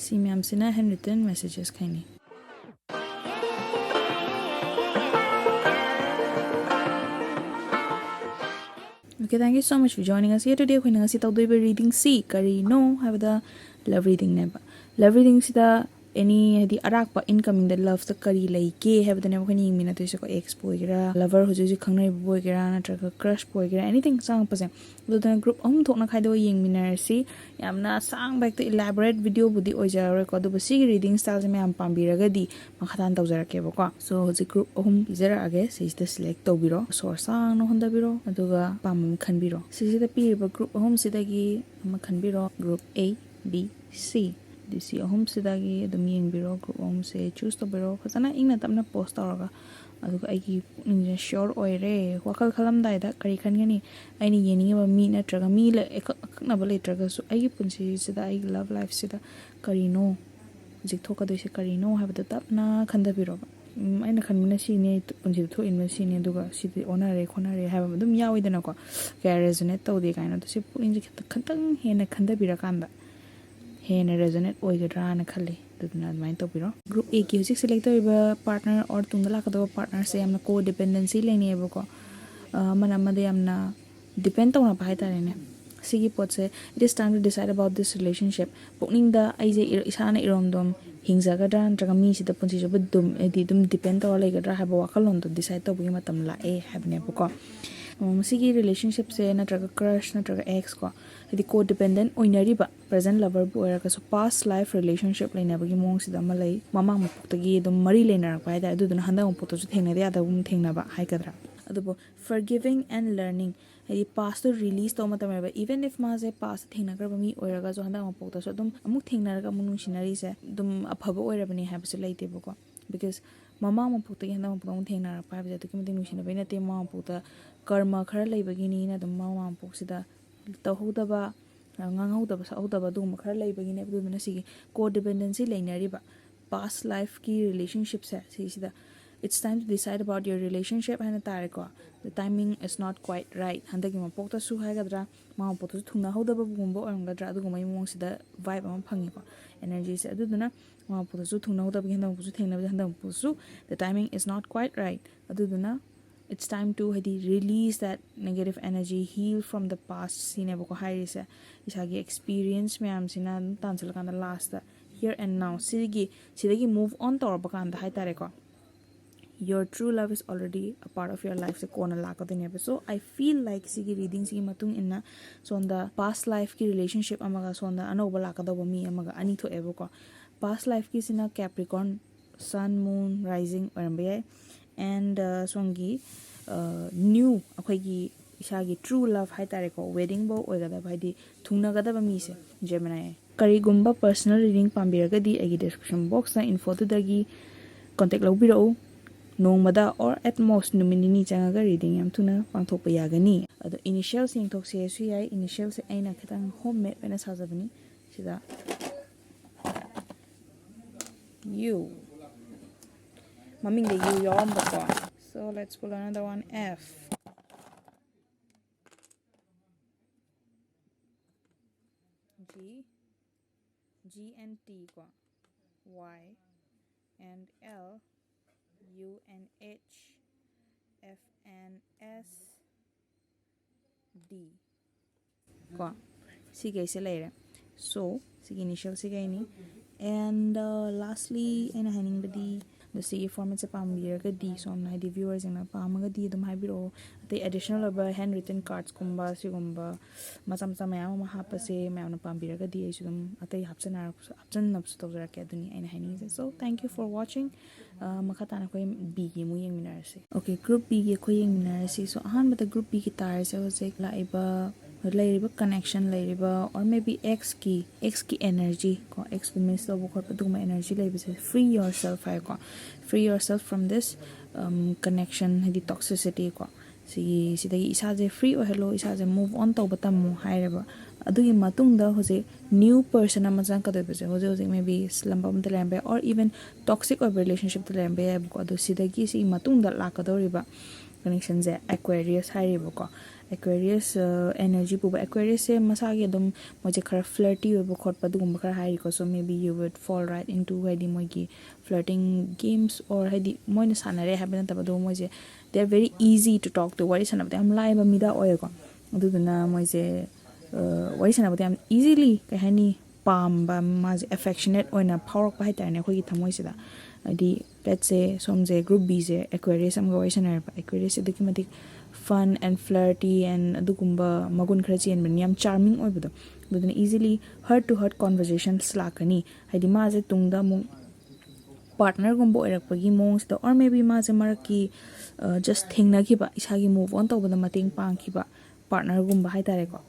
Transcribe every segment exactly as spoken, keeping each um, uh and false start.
ꯁꯤ ꯃꯌꯥꯝꯁꯤꯅ handwritten messages ꯈꯩꯅꯤ꯫ Okay, thank you so much for joining us here today. ꯑꯩꯈꯣꯏꯅ ꯉꯁꯤ ꯇꯧꯗꯣꯏꯕ reading ꯁꯤ ꯀꯔꯤꯅꯣ ꯍꯥꯏꯕꯗ love reading ꯅꯦꯕ꯫ Love reading ꯁꯤꯗ any, ꯍꯥꯏꯗꯤ ꯑꯔꯥꯛꯄ incoming ꯗ love ꯇ ꯀꯔꯤ ꯂꯩꯒꯦ ꯍꯥꯏꯕꯗꯨꯅꯦꯕ ꯑꯩꯈꯣꯏꯅ ꯌꯦꯡꯃꯤꯟꯅꯗꯣꯏꯁꯦꯀꯣ꯫ Ex ꯄꯨ ꯑꯣꯏꯒꯦꯔꯥ, lover ꯍꯧꯖꯤꯛ ꯍꯧꯖꯤꯛ ꯈꯪꯅꯔꯤꯕꯕꯨ ꯑꯣꯏꯒꯦꯔꯥ, ꯅꯠꯇ꯭ꯔꯒ crush ꯄꯨ ꯑꯣꯏꯒꯦꯔꯥ, anything ꯆꯪꯉꯛꯄꯁꯦ꯫ ꯑꯗꯨꯗꯨꯅ group ꯑꯍꯨꯝ ꯊꯣꯛꯅ ꯈꯥꯏꯗꯣꯛꯑ ꯌꯦꯡꯃꯤꯟꯅꯔꯁꯤ꯫ ꯌꯥꯝꯅ ꯑꯁꯥꯡꯕ ꯍꯦꯛꯇ elaborate video ꯕꯨꯗꯤ ꯑꯣꯏꯖꯔꯔꯣꯏꯀꯣ, ꯑꯗꯨꯕꯨ ꯁꯤꯒꯤ reading style ꯁꯦ ꯃꯌꯥꯝ ꯄꯥꯝꯕꯤꯔꯒꯗꯤ ꯃꯈꯥ ꯇꯥꯅ ꯇꯧꯖꯔꯛꯀꯦꯕꯀꯣ꯫ So ꯍꯧꯖꯤꯛ group ꯑꯍꯨꯝ ꯄꯤꯖꯔꯛꯑꯒꯦ꯫ ꯁꯤꯁꯤꯗ select ꯇꯧꯕꯤꯔꯣ, ꯁꯣꯔ ꯁꯥꯡꯅ ꯍꯣꯟꯊꯕꯤꯔꯣ, ꯑꯗꯨꯒ ꯑꯄꯥꯝꯕ ꯑꯃ ꯈꯟꯕꯤꯔꯣ꯫ ꯁꯤꯁꯤꯗ ꯄꯤꯔꯤꯕ group ꯑꯍꯨꯝꯁꯤꯗꯒꯤ ꯑꯃ ꯈꯟꯕꯤꯔꯣ, group A, B, C꯫ ꯑꯗꯨ ꯁꯤ ꯑꯍꯨꯝꯁꯤꯗꯒꯤ ꯑꯗꯨꯝ ꯌꯦꯡꯕꯤꯔꯣ, group ꯑꯍꯨꯝꯁꯦ choose ꯇꯧꯕꯤꯔꯣ꯫ ꯐꯖꯅ ꯏꯪꯅ ꯇꯞꯅ pause ꯇꯧꯔꯒ, ꯑꯗꯨꯒ ꯑꯩꯒꯤ ꯄꯨꯛꯅꯤꯡꯁꯦ sure ꯑꯣꯏꯔꯦ꯫ ꯋꯥꯈꯜ ꯈꯜꯂꯝꯗꯥꯏꯗ ꯀꯔꯤ ꯈꯟꯒꯅꯤ? ꯑꯩꯅ ꯌꯦꯡꯅꯤꯡꯉꯤꯕ ꯃꯤ ꯅꯠꯇ꯭ꯔꯒ ꯃꯤ ꯂꯩ-, ꯑꯀꯛ-, ꯑꯀꯛꯅꯕ ꯂꯩꯇ꯭ꯔꯒꯁꯨ, ꯑꯩꯒꯤ ꯄꯨꯟꯁꯤꯁꯤꯗ, ꯑꯩꯒꯤ love life ꯁꯤꯗ ꯀꯔꯤꯅꯣ ꯍꯧꯖꯤꯛ ꯊꯣꯛꯀꯗꯣꯏꯁꯦ, ꯀꯔꯤꯅꯣ ꯍꯥꯏꯕꯗꯣ ꯇꯞꯅ ꯈꯟꯊꯕꯤꯔꯣꯕ꯫ ꯎꯝ, ꯑꯩꯅ ꯈꯟꯕꯅ ꯁꯤꯅꯤ, ꯑꯩ ꯄꯨꯟꯁꯤꯗ ꯊꯣꯛꯏꯕꯅ ꯁꯤꯅꯤ, ꯑꯗꯨꯒ ꯁꯤꯗꯤ ꯑꯣꯟꯅꯔꯦ ꯈꯣꯠꯅꯔꯦ ꯍꯥꯏꯕ ꯑꯃ ꯑꯗꯨꯝ ꯌꯥꯎꯋꯤꯗꯅꯀꯣ꯫ ꯀꯌꯥ resonate ꯇꯧꯗꯦ ꯀꯥꯏꯅ꯫ ꯑꯗꯣ ꯁꯤ ꯄꯨꯛꯅꯤꯡꯁꯦ ꯈꯤꯇꯪ, ꯈꯤꯇꯪ ꯍꯦꯟꯅ ꯈꯟꯊꯕꯤꯔꯀꯥꯟꯗ ꯍꯦꯟꯅ resonate ꯑꯣꯏꯒꯗ꯭ꯔꯥꯅ ꯈꯜꯂꯤ꯫ ꯑꯗꯨꯗꯨꯅ ꯑꯗꯨꯃꯥꯏꯅ ꯇꯧꯕꯤꯔꯣ꯫ Group A ꯒꯤ ꯍꯧꯖꯤꯛ select ꯇꯧꯔꯤꯕ partner or ꯇꯨꯡꯗ ꯂꯥꯛꯀꯗꯕ partner ꯁꯦ ꯌꯥꯝꯅ codependency ꯂꯩꯅꯩꯌꯦꯕꯀꯣ꯫ ꯑ, ꯑꯃꯅ ꯑꯃꯗ ꯌꯥꯝꯅ depend ꯇꯧꯅꯕ ꯍꯥꯏꯇꯥꯔꯦꯅꯦ꯫ ꯁꯤꯒꯤ ꯄꯣꯠꯁꯦ, it is time to decide about this relationship꯫ ꯄꯨꯛꯅꯤꯡꯗ ꯑꯩꯁꯦ ꯏꯔ-, ꯏꯁꯥꯅ ꯏꯔꯣꯝꯗꯣꯝ ꯍꯤꯡꯖꯒꯗ꯭ꯔꯥ, ꯅꯠꯇ꯭ꯔꯒ ꯃꯤꯁꯤꯗ ꯄꯨꯟꯁꯤ ꯆꯨꯞꯄ ꯑꯗꯨꯝ, ꯍꯥꯏꯗꯤ ꯑꯗꯨꯝ depend ꯇꯧꯔ ꯂꯩꯒꯗ꯭ꯔꯥ ꯍꯥꯏꯕ ꯋꯥꯈꯜꯂꯣꯟꯗꯣ decide ꯇꯧꯕꯒꯤ ꯃꯇꯝ ꯂꯥꯛꯑꯦ ꯍꯥꯏꯕꯅꯦꯕꯀꯣ꯫ ꯎꯝ, ꯁꯤꯒꯤ relationship ꯁꯦ ꯅꯠꯇ꯭ꯔꯒ crush ꯅꯠꯇ꯭ꯔꯒ ex ꯀꯣ, ꯍꯥꯏꯗꯤ codependent ꯑꯣꯏꯅꯔꯤꯕ present lover ꯕꯨ ꯑꯣꯏꯔꯒꯁꯨ past life relationship ꯂꯩꯅꯕꯒꯤ ꯃꯑꯣꯡꯁꯤꯗ ꯑꯃ ꯂꯩ꯫ ꯃꯃꯥꯡ ꯃꯄꯣꯛꯇꯒꯤ ꯑꯗꯨꯝ ꯃꯔꯤ ꯂꯩꯅꯔꯛꯄ ꯍꯥꯏꯇꯥꯔꯦ꯫ ꯑꯗꯨꯗꯨꯅ ꯍꯟꯗꯛ ꯃꯄꯣꯛꯇꯁꯨ ꯊꯦꯡꯅꯗ ꯌꯥꯗꯕ ꯑꯃ ꯊꯦꯡꯅꯕ ꯍꯥꯏꯒꯗ꯭ꯔꯥ꯫ ꯑꯗꯨꯕꯨ forgiving and learning, ꯍꯥꯏꯗꯤ past ꯇꯣ release ꯇꯧꯕ ꯃꯇꯝ ꯌꯧꯔꯕ, even if ꯃꯥꯁꯦ past ꯇ ꯊꯦꯡꯅꯈ꯭ꯔꯕ ꯃꯤ ꯑꯣꯏꯔꯒꯁꯨ ꯍꯟꯗꯛ ꯃꯄꯣꯛꯇꯁꯨ ꯑꯗꯨꯝ ꯑꯃꯨꯛ ꯊꯦꯡꯅꯔꯒ ꯑꯃꯨꯛ ꯅꯨꯡꯁꯤꯅꯔꯤꯁꯦ ꯑꯗꯨꯝ ꯑꯐꯕ ꯑꯣꯏꯔꯕꯅꯦ ꯍꯥꯏꯕꯁꯨ ꯂꯩꯇꯦꯕꯀꯣ꯫ Because ꯃꯃꯥꯡ ꯃꯄꯣꯛꯇꯒꯤ ꯍꯟꯗꯛ ꯃꯄꯣꯛꯇ ꯑꯃꯨꯛ ꯊꯦꯡꯅꯔꯛꯄ ꯍꯥꯏꯕꯁꯦ ꯑꯗꯨꯛꯀꯤ ꯃꯇꯤꯛ ꯅꯨꯡꯁꯤꯅꯕꯩ ꯅꯠꯇꯦ꯫ ꯃꯃꯥꯡ ꯃꯄꯣꯛꯇ ꯀꯔꯃ ꯈꯔ ꯂꯩꯕꯒꯤꯅꯤꯅ ꯑꯗꯨꯝ ꯃꯃꯥꯡ ꯃꯄꯣꯛꯁꯤꯗ ꯇꯧꯍꯧꯗꯕ, ꯉꯥꯡꯍꯧꯗꯕ, ꯁꯛꯍꯧꯗꯕ ꯑꯗꯨꯒꯨꯝꯕ ꯈꯔ ꯂꯩꯕꯒꯤꯅꯦꯕ꯫ ꯑꯗꯨꯗꯨꯅ ꯁꯤꯒꯤ codependency ꯂꯩꯅꯔꯤꯕ past life ꯀꯤ relationship ꯁꯦ ꯁꯤꯁꯤꯗ It's time to decide about your relationship ꯍꯥꯏꯅ ꯇꯥꯔꯦꯀꯣ. The timing is not quite right. ꯍꯟꯗꯛꯀꯤ ꯃꯄꯣꯛꯇꯁꯨ ꯍꯥꯏꯒꯗ꯭ꯔꯥ, ꯃꯥ ꯃꯄꯣꯛꯇꯁꯨ ꯊꯨꯡꯅꯍꯧꯗꯕꯒꯨꯝꯕ ꯑꯣꯏꯔꯝꯒꯗ꯭ꯔꯥ, ꯑꯗꯨꯒꯨꯝꯕꯒꯤ ꯃꯑꯣꯡꯁꯤꯗ vibe ꯑꯃ ꯐꯪꯉꯤꯀꯣ, energyꯁꯦ꯫ ꯑꯗꯨꯗꯨꯅ ꯃꯥ ꯃꯄꯣꯛꯇꯁꯨ ꯊꯨꯡꯅꯍꯧꯗꯕꯒꯤ ꯍꯟꯗꯛ ꯃꯄꯣꯛꯁꯨ ꯊꯦꯡꯅꯕꯗ ꯍꯟꯗꯛ ꯃꯄꯣꯛꯁꯨ the timing is not quite right. ꯑꯗꯨꯗꯨꯅ it's time to, ꯍꯥꯏꯗꯤ, release that negative energy, heal from the past ꯁꯤꯅꯦꯕꯀꯣ ꯍꯥꯏꯔꯤꯁꯦ꯫ ꯏꯁꯥꯒꯤ experience ꯃꯌꯥꯝꯁꯤꯅ ꯑꯗꯨꯝ ꯇꯥꯟꯁꯤꯜꯂꯀꯥꯟꯗ lastꯇ here and now ꯁꯤꯒꯤ, ꯁꯤꯗꯒꯤ move on ꯇꯧꯔꯕ ꯀꯥꯟꯗ ꯍꯥꯏꯇꯥꯔꯦꯀꯣ, your true love is already a part of your life ꯁꯦ ꯀꯣꯟꯅ ꯂꯥꯛꯀꯗꯣꯏꯅꯦꯕ꯫ So I feel like ꯁꯤꯒꯤ readingꯁꯤꯒꯤ ꯃꯇꯨꯡ ꯏꯟꯅ ꯁꯣꯝꯗ past lifeꯀꯤ relationship ꯑꯃꯒ ꯁꯣꯝꯗ ꯑꯅꯧꯕ ꯂꯥꯛꯀꯗꯧꯕ ꯃꯤ ꯑꯃꯒ ꯑꯅꯤ ꯊꯣꯛꯑꯦꯕꯀꯣ꯫ Past lifeꯀꯤꯁꯤꯅ Capricorn, Sun, Moon, Rising ꯑꯣꯏꯔꯝꯕ ꯌꯥꯏ꯫ And ꯁꯣꯝꯒꯤ new, ꯑꯩꯈꯣꯏꯒꯤ ꯏꯁꯥꯒꯤ true love ꯍꯥꯏꯇꯥꯔꯦꯀꯣ, wedding ꯐꯧ ꯑꯣꯏꯒꯗꯕ, ꯍꯥꯏꯗꯤ ꯊꯨꯡꯅꯒꯗꯕ ꯃꯤꯁꯦ Gemini꯫ ꯀꯔꯤꯒꯨꯝꯕ personal reading ꯄꯥꯝꯕꯤꯔꯒꯗꯤ ꯑꯩꯒꯤ description boxꯇ infoꯗꯨꯗꯒꯤ contact ꯂꯧꯕꯤꯔꯛꯎ꯫ ꯅꯣꯡꯃꯗ or at most ꯅꯨꯃꯤꯠ ꯅꯤꯅꯤ ꯆꯪꯉꯒ reading ꯌꯥꯝ ꯊꯨꯅ ꯄꯥꯡꯊꯣꯛꯄ ꯌꯥꯒꯅꯤ꯫ ꯑꯗꯣ initials ꯌꯦꯡꯊꯣꯛꯁꯦꯁꯨ ꯌꯥꯏ꯫ Initialꯁꯦ ꯑꯩꯅ ꯈꯤꯇꯪ home made ꯑꯣꯏꯅ ꯁꯥꯖꯕꯅꯤ꯫ ꯁꯤꯗ U, ꯃꯃꯤꯡꯗ U ꯌꯥꯎꯔꯝꯕꯀꯣ꯫ So let's pull another one, F, G, G and T ꯀꯣ, Y and L, U and H, F and S, D ꯀꯣ, ꯁꯤꯈꯩꯁꯦ ꯂꯩꯔꯦ꯫ So ꯁꯤꯒꯤ initial ꯁꯤꯈꯩꯅꯤ꯫ And lastly ꯑꯩꯅ ꯍꯥꯏꯅꯤꯡꯕꯗꯤ, ꯑꯗꯣ ꯁꯤꯒꯤ formatꯁꯦ ꯄꯥꯝꯕꯤꯔꯒꯗꯤ, ꯁꯣꯝꯅ ꯍꯥꯏꯗꯤ viewerꯁꯤꯡꯅ ꯄꯥꯝꯃꯒꯗꯤ ꯑꯗꯨꯝ ꯍꯥꯏꯕꯤꯔꯛꯑꯣ꯫ ꯑꯇꯩ additional ꯑꯣꯏꯕ handwritten cardsꯀꯨꯝꯕ, ꯁꯤꯒꯨꯝꯕ ꯃꯆꯥ ꯃꯆꯥ ꯃꯌꯥꯝ ꯑꯃ ꯍꯥꯞꯄꯁꯦ ꯃꯌꯥꯝꯅ ꯄꯥꯝꯕꯤꯔꯒꯗꯤ ꯑꯩꯁꯨ ꯑꯗꯨꯝ ꯑꯇꯩ ꯍꯥꯞꯆꯟꯅꯔꯛꯄꯁꯨ, ꯍꯥꯞꯆꯟꯅꯕꯁꯨ ꯇꯧꯖꯔꯛꯀꯦ꯫ ꯑꯗꯨꯅꯤ ꯑꯩꯅ ꯍꯥꯏꯅꯤꯡꯉꯤꯁꯦ꯫ So thank you for watching꯫ ꯑ, ꯃꯈꯥ ꯇꯥꯅ ꯑꯩꯈꯣꯏ Bꯒꯤ ꯑꯃꯨꯛ ꯌꯦꯡꯃꯤꯟꯅꯔꯁꯤ꯫ Okay, group Bꯒꯤ ꯑꯩꯈꯣꯏ ꯌꯦꯡꯃꯤꯟꯅꯔꯁꯤ꯫ So ꯑꯍꯥꯟꯕꯗ group Bꯒꯤ ꯇꯥꯔꯁꯦ꯫ ꯍꯧꯖꯤꯛ ꯂꯥꯛꯏꯕ, ꯂꯩꯔꯤꯕ connection ꯂꯩꯔꯤꯕ, or maybe exꯀꯤ, exꯀꯤ energy ꯀꯣ, exꯄꯨ miss ꯇꯧꯕ ꯈꯣꯠꯄ ꯑꯗꯨꯒꯨꯝꯕ energy ꯂꯩꯕꯁꯦ, free yourself ꯍꯥꯏꯀꯣ꯫ Free yourself from this, um, connection, ꯍꯥꯏꯗꯤ toxicity ꯀꯣ꯫ ꯁꯤꯒꯤ ꯁꯤꯗꯒꯤ ꯏꯁꯥꯁꯦ free ꯑꯣꯏꯍꯜꯂꯣ, ꯏꯁꯥꯁꯦ move on ꯇꯧꯕ ꯇꯝꯃꯨ ꯍꯥꯏꯔꯦꯕ꯫ ꯑꯗꯨꯒꯤ ꯃꯇꯨꯡꯗ ꯍꯧꯖꯤꯛ new person ꯑꯃ ꯆꯪꯉꯛꯀꯗꯣꯏꯕꯁꯦ ꯍꯧꯖꯤꯛ ꯍꯧꯖꯤꯛ maybe slump ꯑꯃꯗ ꯂꯩꯔꯝꯕ ꯌꯥꯏ, or even toxic ꯑꯣꯏꯕ relationshipꯇ ꯂꯩꯔꯝꯕ ꯌꯥꯏꯕꯀꯣ꯫ ꯑꯗꯣ ꯁꯤꯗꯒꯤ ꯁꯤꯒꯤ ꯃꯇꯨꯡꯗ ꯂꯥꯛꯀꯗꯧꯔꯤꯕ connectionꯁꯦ Aquarius ꯍꯥꯏꯔꯤꯕꯀꯣ꯫ Aquarius energy ꯄꯨꯕ Aquariusꯁꯦ ꯃꯁꯥꯒꯤ ꯑꯗꯨꯝ ꯃꯣꯏꯁꯦ ꯈꯔ flirty ꯑꯣꯏꯕ ꯈꯣꯠꯄ ꯑꯗꯨꯒꯨꯝꯕ ꯈꯔ ꯍꯥꯏꯔꯤꯀꯣ꯫ So maybe you would fall right into ꯍꯥꯏꯗꯤ ꯃꯣꯏꯒꯤ flirting games, or ꯍꯥꯏꯗꯤ ꯃꯣꯏꯅ ꯁꯥꯟꯅꯔꯦ ꯍꯥꯏꯕ ꯅꯠꯇꯕ, ꯑꯗꯨꯒ ꯃꯣꯏꯁꯦ they are very easy to talk to, ꯋꯥꯔꯤ ꯁꯥꯟꯅꯕꯗ ꯌꯥꯝ ꯂꯥꯏꯕ ꯃꯤꯗ ꯑꯣꯏꯌꯦꯀꯣ꯫ ꯑꯗꯨꯗꯨꯅ ꯃꯣꯏꯁꯦ ꯋꯥꯔꯤ ꯁꯥꯟꯅꯕꯗ ꯌꯥꯝ easily ꯀꯩ ꯍꯥꯏꯅꯤ, ꯄꯥꯝꯕ, ꯃꯥꯁꯦ affectionate ꯑꯣꯏꯅ ꯐꯥꯎꯔꯛꯄ ꯍꯥꯏꯇꯥꯔꯦꯅꯦ ꯑꯩꯈꯣꯏꯒꯤ ꯊꯃꯣꯏꯁꯤꯗ꯫ ꯍꯥꯏꯗꯤ let's say ꯁꯣꯝꯁꯦ group Bꯁꯦ Aquarius ꯑꯃꯒ ꯋꯥꯔꯤ ꯁꯥꯟꯅꯔꯕ꯫ Aquarius ꯑꯗꯨꯛꯀꯤ ꯃꯇꯤꯛ fun and flirty and ꯑꯗꯨꯒꯨꯝꯕ ꯃꯒꯨꯟ ꯈꯔ ꯆꯦꯟꯕꯅꯤ, ꯌꯥꯝ charming ꯑꯣꯏꯕꯗꯣ꯫ ꯑꯗꯨꯗꯨꯅ easily heart to heart conversations ꯂꯥꯛꯀꯅꯤ꯫ ꯍꯥꯏꯗꯤ ꯃꯥꯁꯦ ꯇꯨꯡꯗ ꯑꯃꯨꯛ partnerꯒꯨꯝꯕ ꯑꯣꯏꯔꯛꯄꯒꯤ ꯃꯑꯣꯡꯁꯤꯗ, or maybe ꯃꯥꯁꯦ ꯃꯔꯛꯀꯤ just ꯊꯦꯡꯅꯈꯤꯕ, ꯏꯁꯥꯒꯤ move on ꯇꯧꯕꯗ ꯃꯇꯦꯡ ꯄꯥꯡꯈꯤꯕ partnerꯒꯨꯝꯕ ꯍꯥꯏꯇꯥꯔꯦꯀꯣ꯫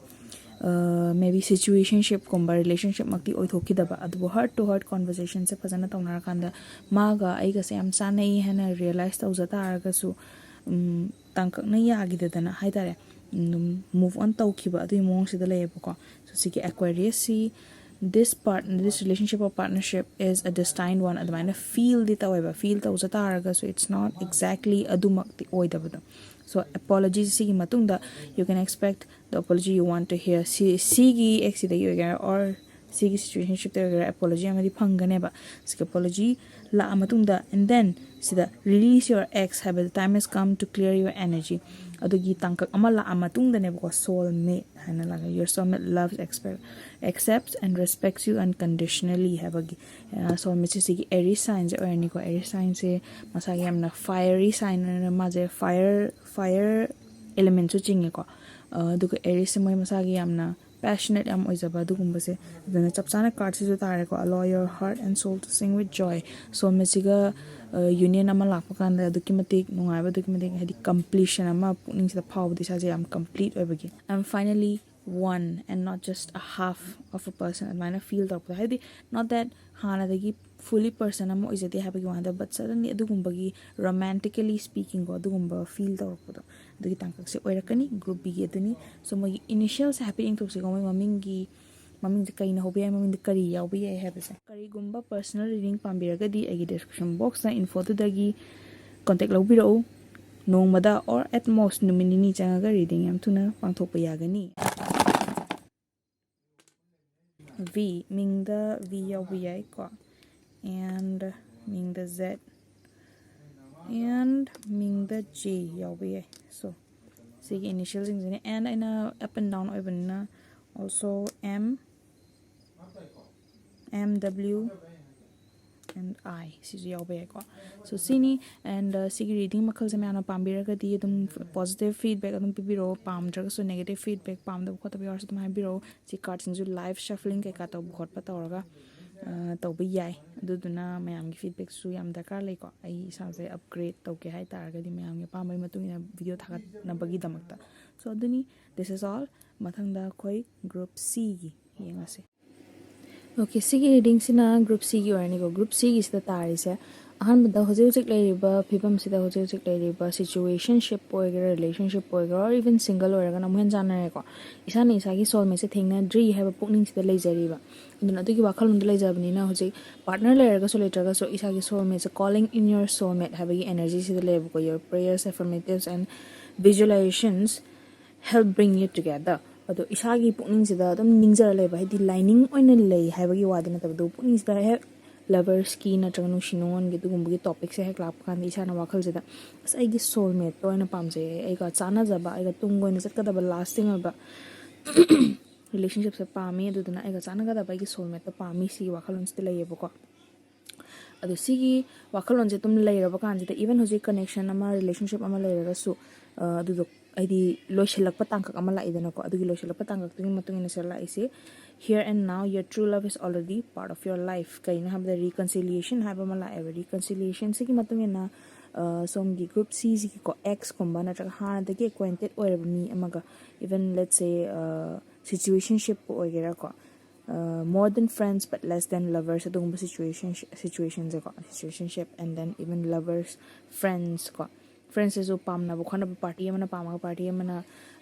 Maybe situationshipꯀꯨꯝꯕ relationshipꯃꯛꯇꯤ ꯑꯣꯏꯊꯣꯛꯈꯤꯗꯕ, ꯑꯗꯨꯕꯨ heart to heart conversationꯁꯦ ꯐꯖꯅ ꯇꯧꯅꯔꯀꯥꯟꯗ ꯃꯥꯒ ꯑꯩꯒꯁꯦ ꯌꯥꯝ ꯆꯥꯟꯅꯩ ꯍꯥꯏꯅ realize ꯇꯧꯖ ꯇꯥꯔꯒꯁꯨ, ꯇꯥꯡꯀꯛꯅ ꯌꯥꯈꯤꯗꯗꯅ ꯍꯥꯏꯇꯥꯔꯦ, ꯑꯗꯨꯝ move on ꯇꯧꯈꯤꯕ ꯑꯗꯨꯒꯤ ꯃꯑꯣꯡꯁꯤꯗ ꯂꯩꯌꯦꯕꯀꯣ꯫ So ꯁꯤꯒꯤ Aquariusꯁꯤ this part, this relationship or partnership is a destined one ꯑꯗꯨꯃꯥꯏꯅ feelꯗꯤ ꯇꯧꯋꯦꯕ꯫ Feel ꯇꯧꯖ ꯇꯥꯔꯒꯁꯨ it's not exactly ꯑꯗꯨꯃꯛꯇꯤ ꯑꯣꯏꯗꯕꯗꯣ꯫ So apology ꯁꯤꯒꯤ ꯃꯇꯨꯡꯗ you can expect the apology you want to hear꯫ ꯁꯤ ꯁꯤꯒꯤ ꯑꯦꯛꯁꯤꯗꯒꯤ ꯑꯣꯏꯒꯦꯔꯥ or ꯁꯤꯒꯤ situationshipꯇ ꯑꯣꯏꯒꯦꯔꯥ apology ꯑꯃꯗꯤ ꯐꯪꯒꯅꯦꯕ꯫ ꯁꯤꯒꯤ apology ꯂꯥꯛꯑ ꯃꯇꯨꯡꯗ, and then ꯁꯤꯗ release your ex ꯍꯥꯏꯕꯗ time has come to clear your energy꯫ ꯑꯗꯨꯒꯤ ꯇꯥꯡꯀꯛ ꯑꯃ ꯂꯥꯛꯑ ꯃꯇꯨꯡꯗꯅꯦꯕꯀꯣ soulmate ꯍꯥꯏꯅ ꯂꯥꯛꯑꯒ your soulmate loves expect, accepts and respects you unconditionally ꯍꯥꯏꯕꯒꯤ꯫ Soulmateꯁꯦ ꯁꯤꯒꯤ Aries signꯁꯦ ꯑꯣꯏꯔꯅꯤꯀꯣ꯫ Aries signꯁꯦ ꯃꯁꯥꯒꯤ ꯌꯥꯝꯅ fiery sign ꯑꯣꯏꯅ ꯃꯥꯁꯦ fire fire elementꯁꯨ ꯆꯤꯡꯉꯦꯀꯣ꯫ ꯑꯗꯨꯒ Ariesꯁꯦ ꯃꯣꯏ ꯃꯁꯥꯒꯤ ꯌꯥꯝꯅ passionate ꯌꯥꯝ ꯑꯣꯏꯖꯕ ꯑꯗꯨꯒꯨꯝꯕꯁꯦ꯫ ꯑꯗꯨꯅ ꯆꯞ ꯆꯥꯅ cardꯁꯤꯁꯨ ꯇꯥꯔꯦꯀꯣ, allow your heart and soul to sing with joy꯫ Soulmateꯁꯤꯒ union ꯑꯃ ꯂꯥꯛꯄ ꯀꯥꯟꯗ ꯑꯗꯨꯛꯀꯤ ꯃꯇꯤꯛ ꯅꯨꯡꯉꯥꯏꯕ, ꯑꯗꯨꯛꯀꯤ ꯃꯇꯤꯛ ꯍꯥꯏꯗꯤ completion ꯑꯃ ꯄꯨꯛꯅꯤꯡꯁꯤꯗ ꯐꯥꯎꯕꯗꯣ, ꯏꯁꯥꯁꯦ ꯌꯥꯝ complete ꯑꯣꯏꯕꯒꯤ꯫ And finally one and not just a half of a person, ꯑꯗꯨꯃꯥꯏꯅ feel ꯇꯧꯔꯛꯄꯗꯣ, ꯍꯥꯏꯗꯤ not that ꯍꯥꯟꯅꯗꯒꯤ fully person ꯑꯃ ꯑꯣꯏꯖꯗꯦ ꯍꯥꯏꯕꯒꯤ ꯋꯥꯗ, but suddenly ꯑꯗꯨꯒꯨꯝꯕꯒꯤ romantically speaking ꯀꯣ, ꯑꯗꯨꯒꯨꯝꯕ feel ꯇꯧꯔꯛꯄꯗꯣ, ꯑꯗꯨꯒꯤ ꯇꯥꯡꯀꯛꯁꯦ ꯑꯣꯏꯔꯛꯀꯅꯤ꯫ Group Bꯒꯤ ꯑꯗꯨꯅꯤ꯫ So ꯃꯣꯏꯒꯤ initialꯁꯦ ꯍꯥꯏꯐꯦꯠ ꯌꯦꯡꯊꯣꯛꯁꯤꯀꯣ, ꯃꯣꯏ ꯃꯃꯤꯡꯒꯤ ꯃꯃꯤꯡꯁꯦ ꯀꯩꯅ ꯍꯧꯕ ꯌꯥꯏ, ꯃꯃꯤꯡꯗ ꯀꯔꯤ ꯌꯥꯎꯕ ꯌꯥꯏ ꯍꯥꯏꯕꯁꯦ꯫ ꯀꯔꯤꯒꯨꯝꯕ personal reading ꯄꯥꯝꯕꯤꯔꯒꯗꯤ ꯑꯩꯒꯤ description boxꯇ infoꯗꯨꯗꯒꯤ contact ꯂꯧꯕꯤꯔꯛꯎ꯫ ꯅꯣꯡꯃꯗ or at most ꯅꯨꯃꯤꯠ ꯅꯤꯅꯤ ꯆꯪꯉꯒ reading ꯌꯥꯝ ꯊꯨꯅ ꯄꯥꯡꯊꯣꯛꯄ ꯌꯥꯒꯅꯤ꯫ V, ꯃꯤꯡꯗ V ꯌꯥꯎꯕ ꯌꯥꯏꯀꯣ, and ꯃꯤꯡꯗ Z, and ꯃꯤꯡꯗ J ꯌꯥꯎꯕ ꯌꯥꯏ꯫ So ꯁꯤꯒꯤ initialꯁꯤꯡꯁꯤꯅ, and ꯑꯩꯅ up and down ꯑꯣꯏꯕꯅꯤꯅ, also M, M W and I ꯁꯤꯁꯨ ꯌꯥꯎꯕ ꯌꯥꯏꯀꯣ꯫ So ꯁꯤꯅꯤ꯫ And ꯁꯤꯒꯤ reading ꯃꯈꯜꯁꯦ ꯃꯌꯥꯝꯅ ꯄꯥꯝꯕꯤꯔꯒꯗꯤ ꯑꯗꯨꯝ positive feedback ꯑꯗꯨꯝ ꯄꯤꯕꯤꯔꯛꯑꯣ, ꯄꯥꯝꯗ꯭ꯔꯒꯁꯨ negative feedback, ꯄꯥꯝꯗꯕ ꯈꯣꯠꯇꯕ ꯌꯥꯎꯔꯁꯨ ꯑꯗꯨꯝ ꯍꯥꯏꯕꯤꯔꯛꯑꯣ꯫ ꯁꯤ cardꯁꯤꯡꯁꯨ live shuffling ꯀꯩꯀꯥ ꯇꯧꯕ ꯈꯣꯠꯄ ꯇꯧꯔꯒ ꯇꯧꯕ ꯌꯥꯏ꯫ ꯑꯗꯨꯗꯨꯅ ꯃꯌꯥꯝꯒꯤ feedbackꯁꯨ ꯌꯥꯝ ꯗꯔꯀꯥꯔ ꯂꯩꯀꯣ꯫ ꯑꯩ ꯏꯁꯥꯁꯦ upgrade ꯇꯧꯒꯦ ꯍꯥꯏ ꯇꯥꯔꯒꯗꯤ, ꯃꯌꯥꯝꯒꯤ ꯑꯄꯥꯝꯕꯒꯤ ꯃꯇꯨꯡ ꯏꯟꯅ video ꯊꯥꯒꯠꯅꯕꯒꯤꯗꯃꯛꯇ꯫ So ꯑꯗꯨꯅꯤ, this is all꯫ ꯃꯊꯪꯗ ꯑꯩꯈꯣꯏ group Cꯒꯤ ꯌꯦꯡꯉꯁꯤ꯫ Okay, ꯁꯤꯒꯤ readingꯁꯤꯅ group Cꯒꯤ ꯑꯣꯏꯔꯅꯤꯀꯣ꯫ Group Cꯒꯤꯁꯤꯗ ꯇꯥꯔꯤꯁꯦ, ꯑꯍꯥꯟꯕꯗ ꯍꯧꯖꯤꯛ ꯍꯧꯖꯤꯛ ꯂꯩꯔꯤꯕ ꯐꯤꯕꯝꯁꯤꯗ, ꯍꯧꯖꯤꯛ ꯍꯧꯖꯤꯛ ꯂꯩꯔꯤꯕ situationship ꯑꯣꯏꯒꯦꯔꯥ, relationship ꯑꯣꯏꯒꯦꯔꯥ, or even single ꯑꯣꯏꯔꯒꯅ ꯑꯃꯨꯛ ꯍꯦꯟꯅ ꯆꯥꯟꯅꯔꯦꯀꯣ꯫ ꯏꯁꯥꯅ ꯏꯁꯥꯒꯤ soulmateꯁꯦ ꯊꯦꯡꯅꯗ꯭ꯔꯤ ꯍꯥꯏꯕ ꯄꯨꯛꯅꯤꯡꯁꯤꯗ ꯂꯩꯖꯔꯤꯕ, ꯑꯗꯨꯅ ꯑꯗꯨꯒꯤ ꯋꯥꯈꯜꯂꯣꯟꯗ ꯂꯩꯖꯕꯅꯤꯅ, ꯍꯧꯖꯤꯛ partner ꯂꯩꯔꯒꯁꯨ ꯂꯩꯇ꯭ꯔꯒꯁꯨ ꯏꯁꯥꯒꯤ soulmateꯁꯦ, calling in your soulmate ꯍꯥꯏꯕꯒꯤ energyꯁꯤꯗ ꯂꯩꯌꯦꯕꯀꯣ꯫ Your prayers, affirmatives and visualizations help bring you together꯫ ꯑꯗꯣ ꯏꯁꯥꯒꯤ ꯄꯨꯛꯅꯤꯡꯁꯤꯗ ꯑꯗꯨꯝ ꯅꯤꯡꯖꯔ ꯂꯩꯕ, ꯍꯥꯏꯗꯤ ꯂꯥꯏꯅꯤꯡ ꯑꯣꯏꯅ ꯂꯩ ꯍꯥꯏꯕꯒꯤ ꯋꯥꯗꯤ ꯅꯠꯇꯕ, ꯑꯗꯨꯕꯨ ꯄꯨꯛꯅꯤꯡꯁꯤꯗ ꯍꯦꯛ loversꯀꯤ ꯅꯠꯇ꯭ꯔꯒ ꯅꯨꯡꯁꯤ ꯅꯨꯡꯉꯣꯟꯒꯤ ꯑꯗꯨꯒꯨꯝꯕꯒꯤ topicꯁꯦ ꯍꯦꯛ ꯂꯥꯛꯄ ꯀꯥꯟꯗ, ꯏꯁꯥꯅ ꯋꯥꯈꯜꯁꯤꯗ, "ꯑꯁ, ꯑꯩꯒꯤ soulmateꯇꯣ ꯑꯣꯏꯅ ꯄꯥꯝꯖꯩ, ꯑꯩꯒ ꯆꯥꯟꯅꯖꯕ, ꯑꯩꯒ ꯇꯨꯡ ꯀꯣꯏꯅ ꯆꯠꯀꯗꯕ, lasting ꯑꯣꯏꯕ relationshipꯁꯦ ꯄꯥꯝꯃꯤ, ꯑꯗꯨꯗꯨꯅ ꯑꯩꯒ ꯆꯥꯟꯅꯒꯗꯕ ꯑꯩꯒꯤ soulmateꯇꯣ ꯄꯥꯝꯃꯤ", ꯁꯤꯒꯤ ꯋꯥꯈꯜꯂꯣꯟꯁꯤꯗ ꯂꯩꯌꯦꯕꯀꯣ꯫ ꯑꯗꯣ ꯁꯤꯒꯤ ꯋꯥꯈꯜꯂꯣꯟꯁꯦ ꯑꯗꯨꯝ ꯂꯩꯔꯕ ꯀꯥꯟꯁꯤꯗ, even ꯍꯧꯖꯤꯛ connection ꯑꯃ, relationship ꯑꯃ ꯂꯩꯔꯒꯁꯨ, ꯑ, ꯑꯗꯨꯗꯣ ꯍꯥꯏꯗꯤ ꯂꯣꯏꯁꯤꯜꯂꯛꯄ ꯇꯥꯡꯀꯛ ꯑꯃ ꯂꯥꯛꯏꯗꯅꯀꯣ꯫ ꯑꯗꯨꯒꯤ ꯂꯣꯏꯁꯤꯜꯂꯛꯄ ꯇꯥꯡꯀꯛꯇꯨꯒꯤ ꯃꯇꯨꯡ ꯏꯟꯅ ꯁꯤꯗ ꯂꯥꯛꯏꯁꯦ, "Here and now, your true love is already part of your life"꯫ ꯀꯩꯅꯣ ꯍꯥꯏꯕꯗ, reconciliation ꯍꯥꯏꯕ ꯑꯃ ꯂꯥꯛꯑꯦꯕ꯫ Reconciliationꯁꯤꯒꯤ ꯃꯇꯨꯡ ꯏꯟꯅ ꯁꯣꯝꯒꯤ group C ꯁꯤꯒꯤꯀꯣ, ꯑꯦꯛꯁꯀꯨꯝꯕ ꯅꯠꯇ꯭ꯔꯒ ꯍꯥꯟꯅꯗꯒꯤ acquainted ꯑꯣꯏꯔꯕ ꯃꯤ ꯑꯃꯒ, even let's say situationship ꯑꯣꯏꯒꯦꯔꯥꯀꯣ, more than friends but less than lovers, ꯑꯗꯨꯒꯨꯝꯕ situation, situationꯁꯦꯀꯣ, situationship and then even lovers, friends ꯀꯣ, friendsꯁꯤꯁꯨ ꯄꯥꯝꯅꯕ ꯈꯣꯠꯅꯕ, party ꯑꯃꯅ ꯄꯥꯝꯃꯒ party ꯑꯃꯅ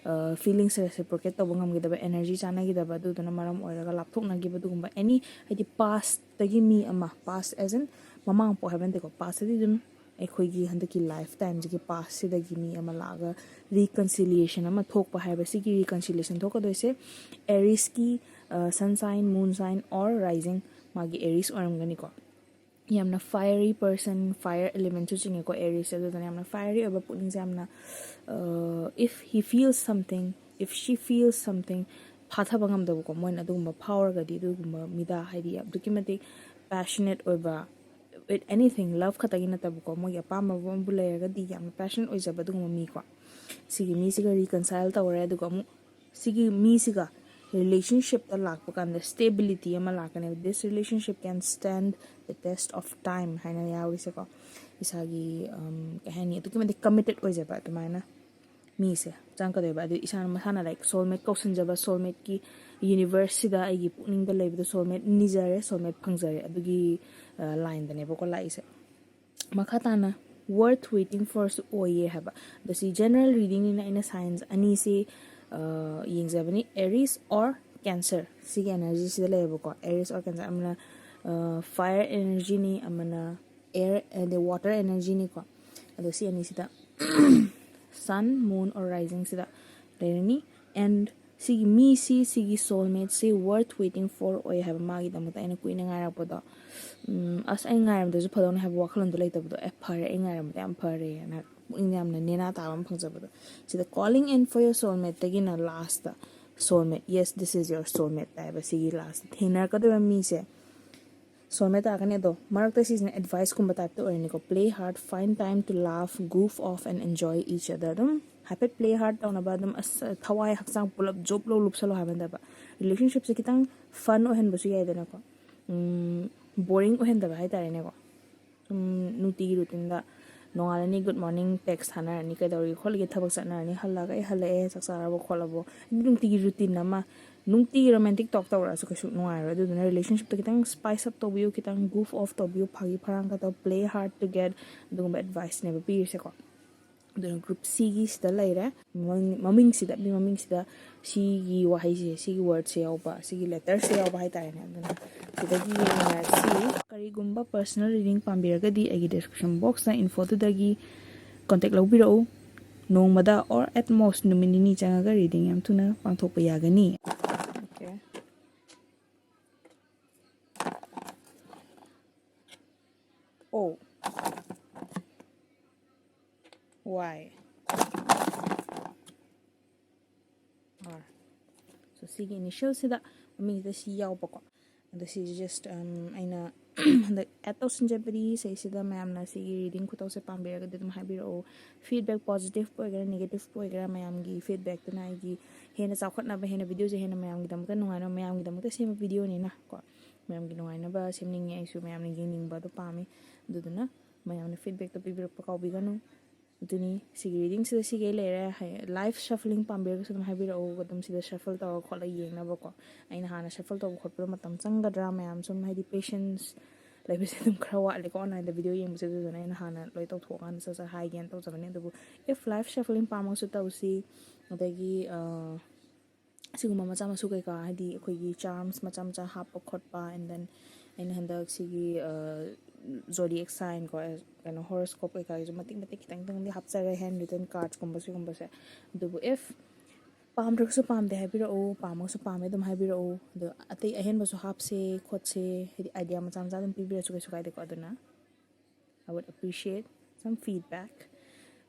feelings reciprocate ꯇꯧꯕ ꯉꯝꯈꯤꯗꯕ, energy ꯆꯥꯟꯅꯈꯤꯗꯕ, ꯑꯗꯨꯗꯨꯅ ꯃꯔꯝ ꯑꯣꯏꯔꯒ ꯂꯥꯞꯊꯣꯛꯅꯈꯤꯕ, ꯑꯗꯨꯒꯨꯝꯕ any, ꯍꯥꯏꯗꯤ pastꯇꯒꯤ ꯃꯤ ꯑꯃ, past as in ꯃꯃꯥꯡ ꯄꯣꯛ ꯍꯥꯏꯕ ꯅꯠꯇꯦꯀꯣ, pastꯇꯗꯤ ꯑꯗꯨꯝ ꯑꯩꯈꯣꯏꯒꯤ ꯍꯟꯗꯛꯀꯤ life timeꯁꯤꯒꯤ pastꯁꯤꯗꯒꯤ ꯃꯤ ꯑꯃ ꯂꯥꯛꯑꯒ reconciliation ꯑꯃ ꯊꯣꯛꯄ ꯍꯥꯏꯕ, ꯁꯤꯒꯤ reconciliation ꯊꯣꯛꯀꯗꯣꯏꯁꯦ Ariesꯀꯤ sun sign, moon sign or rising, ꯃꯥꯒꯤ Aries ꯑꯣꯏꯔꯝꯒꯅꯤꯀꯣ꯫ ꯌꯥꯝꯅ fiery person, fire elementꯁꯨ ꯆꯤꯡꯉꯦꯀꯣ Ariesꯁꯦ꯫ ꯑꯗꯨꯗꯨꯅ ꯌꯥꯝꯅ fiery ꯑꯣꯏꯕ ꯄꯨꯛꯅꯤꯡꯁꯦ, ꯌꯥꯝꯅ if he feels something, if she feels something, ꯐꯥꯊꯕ ꯉꯝꯗꯕꯀꯣ, ꯃꯣꯏꯅ ꯑꯗꯨꯒꯨꯝꯕ ꯐꯥꯎꯔꯒꯗꯤ, ꯑꯗꯨꯒꯨꯝꯕ ꯃꯤꯗ ꯍꯥꯏꯗꯤ ꯑꯗꯨꯛꯀꯤ ꯃꯇꯤꯛ passionate ꯑꯣꯏꯕ with anything, love ꯈꯛꯇꯒꯤ ꯅꯠꯇꯕꯀꯣ, ꯃꯣꯏꯒꯤ ꯑꯄꯥꯝꯕ ꯑꯃꯕꯨ ꯂꯩꯔꯒꯗꯤ ꯌꯥꯝꯅ passionate ꯑꯣꯏꯖꯕ ꯑꯗꯨꯒꯨꯝꯕ ꯃꯤꯀꯣ꯫ ꯁꯤꯒꯤ ꯃꯤꯁꯤꯒ reconcile ꯇꯧꯔꯦ, ꯑꯗꯨꯒ ꯑꯃꯨꯛ ꯁꯤꯒꯤ ꯃꯤꯁꯤꯒ relationshipꯇ ꯂꯥꯛꯄ ꯀꯥꯟꯗ stability ꯑꯃ ꯂꯥꯛꯀꯅꯦꯕ꯫ This relationship can stand the test of time ꯍꯥꯏꯅ ꯌꯥꯎꯔꯤꯁꯦꯀꯣ꯫ ꯏꯁꯥꯒꯤ ꯀꯩ ꯍꯥꯏꯅꯤ, ꯑꯗꯨꯛꯀꯤ ꯃꯇꯤꯛ committed ꯑꯣꯏꯖꯕ ꯑꯗꯨꯃꯥꯏꯅ ꯃꯤꯁꯦ ꯆꯪꯉꯛꯀꯗꯣꯏꯕ꯫ ꯑꯗꯨ ꯏꯁꯥꯅ ꯃꯁꯥꯅ like soulmate ꯀꯧꯁꯤꯟꯖꯕ, soulmateꯀꯤ universeꯁꯤꯗ ꯑꯩꯒꯤ ꯄꯨꯛꯅꯤꯡꯗ ꯂꯩꯕꯗꯣ soulmate ꯅꯤꯖꯔꯦ, soulmate ꯐꯪꯖꯔꯦ, ꯑꯗꯨꯒꯤ lineꯗꯅꯦꯕꯀꯣ ꯂꯥꯛꯏꯁꯦ꯫ ꯃꯈꯥ ꯇꯥꯅ worth waiting forꯁꯨ ꯑꯣꯏꯌꯦ ꯍꯥꯏꯕ꯫ ꯑꯗꯣ ꯁꯤ general readingꯅꯤꯅ ꯑꯩꯅ signs ꯑꯅꯤꯁꯤ ꯌꯦꯡꯖꯕꯅꯤ, Aries or Cancer꯫ ꯁꯤꯒꯤ energyꯁꯤꯗ ꯂꯩꯌꯦꯕꯀꯣ, Aries or Cancer꯫ ꯑꯃꯅ fire energyꯅꯤ, ꯑꯃꯅ air ꯑꯗꯩ water energyꯅꯤꯀꯣ꯫ ꯑꯗꯣ ꯁꯤ ꯑꯅꯤꯁꯤꯗ sun, moon or risingꯁꯤꯗ ꯂꯩꯔꯅꯤ꯫ And ꯁꯤꯒꯤ ꯃꯤꯁꯤ, ꯁꯤꯒꯤ soulmateꯁꯤ worth waiting for ꯑꯣꯏ ꯍꯥꯏꯕ꯫ ꯃꯥꯒꯤꯗꯃꯛꯇ ꯑꯩꯅ ꯀꯨꯏꯅ ꯉꯥꯏꯔꯛꯄꯗꯣ, ꯑꯁ, ꯑꯩ ꯉꯥꯏꯔꯝꯗꯁꯨ ꯐꯗꯧꯅꯤ ꯍꯥꯏꯕ ꯋꯥꯈꯜꯂꯣꯟꯗꯣ ꯂꯩꯇꯕꯗꯣ, ꯑꯦ, ꯐꯔꯦ, ꯑꯩ ꯉꯥꯏꯔꯝꯕꯗ ꯌꯥꯝ ꯐꯔꯦꯅ ꯄꯨꯛꯅꯤꯡꯗ ꯌꯥꯝꯅ ꯅꯦꯅꯥ ꯇꯥꯕ ꯑꯃ ꯐꯪꯖꯕꯗꯣ꯫ ꯁꯤꯗ calling in for your soulmateꯇꯒꯤꯅ lastꯇ soulmate, yes, this is your soulmate ꯍꯥꯏꯕ ꯁꯤꯒꯤ lastꯇ ꯊꯦꯡꯅꯔꯛꯀꯗꯣꯏꯕ ꯃꯤꯁꯦ soulmate ꯇꯥꯔꯛꯀꯅꯤ꯫ ꯑꯗꯣ ꯃꯔꯛꯇ ꯁꯤꯁꯤꯅ adviceꯀꯨꯝꯕ typeꯇ ꯑꯣꯏꯔꯅꯤꯀꯣ꯫ Play hard, find time to laugh, goof off and enjoy each other꯫ ꯑꯗꯨꯝ ꯍꯥꯏꯐꯦꯠ play hard ꯇꯧꯅꯕ, ꯑꯗꯨꯝ ꯑꯁ, ꯊꯋꯥꯏ ꯍꯛꯆꯥꯡ ꯄꯨꯂꯞ ꯖꯣꯞ ꯂꯧ ꯂꯨꯞꯁꯜꯂꯣ ꯍꯥꯏꯕ ꯅꯠꯇꯕ, relationshipꯁꯦ ꯈꯤꯇꯪ fun ꯑꯣꯏꯍꯟꯕꯁꯨ ꯌꯥꯏꯗꯅꯀꯣ꯫ Boring ꯑꯣꯏꯍꯟꯗꯕ ꯍꯥꯏꯇꯥꯔꯦꯅꯦꯀꯣ꯫ ꯁꯨꯝ ꯅꯨꯡꯇꯤꯒꯤ routineꯗ ꯅꯣꯡꯉꯥꯜꯂꯅꯤ, good morning text ꯊꯥꯅꯔꯅꯤ, ꯀꯩꯗꯧꯔꯤꯒꯦ ꯈꯣꯠꯂꯤꯒꯦ, ꯊꯕꯛ ꯆꯠꯅꯔꯅꯤ, ꯍꯜꯂꯛꯑꯒ ꯑꯩ ꯍꯜꯂꯛꯑꯦ, ꯆꯥꯛ ꯆꯥꯔꯕꯣ ꯈꯣꯠꯂꯕꯣ, ꯍꯥꯏꯗꯤ ꯅꯨꯡꯇꯤꯒꯤ routine ꯑꯃ, ꯅꯨꯡꯇꯤꯒꯤ romantic talk ꯇꯧꯔꯛꯑꯁꯨ ꯀꯩꯁꯨ ꯅꯨꯡꯉꯥꯏꯔꯣꯏ꯫ ꯑꯗꯨꯗꯨꯅ relationshipꯇ ꯈꯤꯇꯪ spice up ꯇꯧꯕꯤꯌꯨ, ꯈꯤꯇꯪ goof off ꯇꯧꯕꯤꯌꯨ, ꯐꯥꯒꯤ ꯐꯔꯥꯡ ꯈꯛꯇ, play hard to get, ꯑꯗꯨꯒꯨꯝꯕ adviceꯅꯦꯕ ꯄꯤꯔꯤꯁꯦꯀꯣ꯫ ꯑꯗꯨꯅ group Cꯒꯤ ꯁꯤꯗ ꯂꯩꯔꯦ, ꯃꯃꯤꯡ, ꯃꯃꯤꯡꯁꯤꯗ, ꯃꯤ ꯃꯃꯤꯡꯁꯤꯗ ꯁꯤꯒꯤ ꯋꯥꯍꯩꯁꯦ, ꯁꯤꯒꯤ wordꯁꯦ ꯌꯥꯎꯕ, ꯁꯤꯒꯤ letterꯁꯦ ꯌꯥꯎꯕ ꯍꯥꯏꯇꯥꯔꯦꯅꯦ꯫ ꯑꯗꯨꯅ ꯁꯤꯗꯒꯤ ꯌꯦꯡꯅꯔꯁꯤ꯫ ꯀꯔꯤꯒꯨꯝꯕ personal reading ꯄꯥꯝꯕꯤꯔꯒꯗꯤ ꯑꯩꯒꯤ description boxꯇ infoꯗꯨꯗꯒꯤ contact ꯂꯧꯕꯤꯔꯛꯎ꯫ ꯅꯣꯡꯃꯗ or at most ꯅꯨꯃꯤꯠ ꯅꯤꯅꯤ ꯆꯪꯉꯒ reading ꯌꯥꯝ ꯊꯨꯅ ꯄꯥꯡꯊꯣꯛꯄ ꯌꯥꯒꯅꯤ꯫ Okay. O Y R. So ꯁꯤꯒꯤ initialꯁꯤꯗ ꯃꯃꯤꯡꯁꯤꯗ C ꯌꯥꯎꯕꯀꯣ꯫ ꯑꯗꯣ ꯁꯤꯁꯦ just, um, ꯑꯩꯅ ꯍꯟꯗꯛ add ꯇꯧꯁꯤꯟꯖꯕꯅꯤ꯫ ꯁꯤꯁꯤꯗ ꯃꯌꯥꯝꯅ ꯁꯤꯒꯤ reading ꯈꯨꯇꯧꯁꯦ ꯄꯥꯝꯕꯤꯔꯒꯗꯤ ꯑꯗꯨꯝ ꯍꯥꯏꯕꯤꯔꯛꯑꯣ꯫ Feedback positiveꯄꯨ ꯑꯣꯏꯒꯦꯔꯥ negativeꯄꯨ ꯑꯣꯏꯒꯦꯔꯥ, ꯃꯌꯥꯝꯒꯤ feedbackꯇꯨꯅ ꯑꯩꯒꯤ ꯍꯦꯟꯅ ꯆꯥꯎꯈꯠꯅꯕ, ꯍꯦꯟꯅ videoꯁꯦ ꯍꯦꯟꯅ ꯃꯌꯥꯝꯒꯤꯗꯃꯛꯇ ꯅꯨꯡꯉꯥꯏꯅꯕ, ꯃꯌꯥꯝꯒꯤꯗꯃꯛꯇ ꯁꯦꯝꯕ videoꯅꯤꯅ ꯀꯣ, ꯃꯌꯥꯝꯒꯤ ꯅꯨꯡꯉꯥꯏꯅꯕ ꯁꯦꯝꯅꯤꯡꯉꯦ, ꯑꯩꯁꯨ ꯃꯌꯥꯝꯅ ꯌꯦꯡꯅꯤꯡꯕ ꯑꯗꯨ ꯄꯥꯝꯃꯤ꯫ ꯑꯗꯨꯗꯨꯅ ꯃꯌꯥꯝꯅ feedbackꯇꯣ ꯄꯤꯕꯤꯔꯛꯄ ꯀꯥꯎꯕꯤꯒꯅꯨ꯫ ꯑꯗꯨꯅꯤ, ꯁꯤꯒꯤ readingꯁꯤꯗ ꯁꯤꯒꯩ ꯂꯩꯔꯦ꯫ ꯍꯥꯏ-, life shuffling ꯄꯥꯝꯕꯤꯔꯒꯁꯨ ꯑꯗꯨꯝ ꯍꯥꯏꯕꯤꯔꯛꯎ, ꯑꯗꯨꯝ ꯁꯤꯗ shuffle ꯇꯧꯔ ꯈꯣꯠꯂꯒ ꯌꯦꯡꯅꯕꯀꯣ꯫ ꯑꯩꯅ ꯍꯥꯟꯅ shuffle ꯇꯧꯕ ꯈꯣꯠꯄꯗꯣ ꯃꯇꯝ ꯆꯪꯒꯗ꯭ꯔꯥ, ꯃꯌꯥꯝ ꯁꯨꯝ ꯍꯥꯏꯗꯤ patience ꯂꯩꯕꯁꯦ ꯑꯗꯨꯝ ꯈꯔ ꯋꯥꯠꯂꯦꯀꯣ onlineꯗ video ꯌꯦꯡꯕꯁꯦ꯫ ꯑꯗꯨꯗꯨꯅ ꯑꯩꯅ ꯍꯥꯟꯅ ꯂꯣꯏ ꯇꯧꯊꯣꯛꯑꯀꯥꯟꯗ ꯁꯠ ꯁꯠ ꯍꯥꯏꯒꯦꯅ ꯇꯧꯖꯕꯅꯦ꯫ ꯑꯗꯨꯕꯨ if life shuffling ꯄꯥꯝꯃꯒꯁꯨ ꯇꯧꯁꯤ, ꯑꯗꯒꯤ, ꯑ, ꯁꯤꯒꯨꯝꯕ ꯃꯆꯥ ꯃꯁꯨ ꯀꯩꯀꯥ, ꯍꯥꯏꯗꯤ ꯑꯩꯈꯣꯏꯒꯤ charms ꯃꯆꯥ ꯃꯆꯥ ꯍꯥꯞꯄ ꯈꯣꯠꯄ, and then ꯑꯩꯅ ꯍꯟꯗꯛ ꯁꯤꯒꯤ, ꯑ, zodiac sign ꯀꯣ, ꯀꯩꯅꯣ, horoscope ꯀꯩꯀꯥꯒꯤꯁꯨ ꯃꯇꯤꯛ ꯃꯇꯤꯛ ꯈꯤꯇꯪ ꯈꯤꯇꯪꯗꯤ ꯍꯥꯞꯆꯔꯦ, handwritten cardsꯀꯨꯝꯕ ꯁꯤꯒꯨꯝꯕꯁꯦ꯫ ꯑꯗꯨꯕꯨ if ꯄꯥꯝꯗ꯭ꯔꯒꯁꯨ ꯄꯥꯝꯗꯦ ꯍꯥꯏꯕꯤꯔꯛꯎ, ꯄꯥꯝꯃꯒꯁꯨ ꯄꯥꯝꯃꯦ ꯑꯗꯨꯝ ꯍꯥꯏꯕꯤꯔꯛꯎ꯫ ꯑꯗꯣ ꯑꯇꯩ ꯑꯍꯦꯟꯕꯁꯨ ꯍꯥꯞꯁꯦ ꯈꯣꯠꯁꯦ, ꯍꯥꯏꯗꯤ idea ꯃꯆꯥ ꯃꯆꯥ ꯑꯗꯨꯝ ꯄꯤꯕꯤꯔꯁꯨ ꯀꯩꯁꯨ ꯀꯥꯏꯗꯦꯀꯣ꯫ ꯑꯗꯨꯅ I would appreciate some feedback.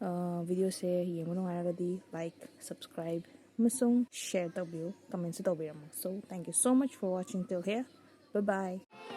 ꯑ, videoꯁꯦ ꯌꯦꯡꯕ ꯅꯨꯡꯉꯥꯏꯔꯒꯗꯤ like, subscribe ꯑꯃꯁꯨꯡ share ꯇꯧꯕꯤꯌꯨ, commentꯁꯨ ꯇꯧꯕꯤꯔꯝꯃꯣ꯫ So, thank you so much for watching till here. Bye bye.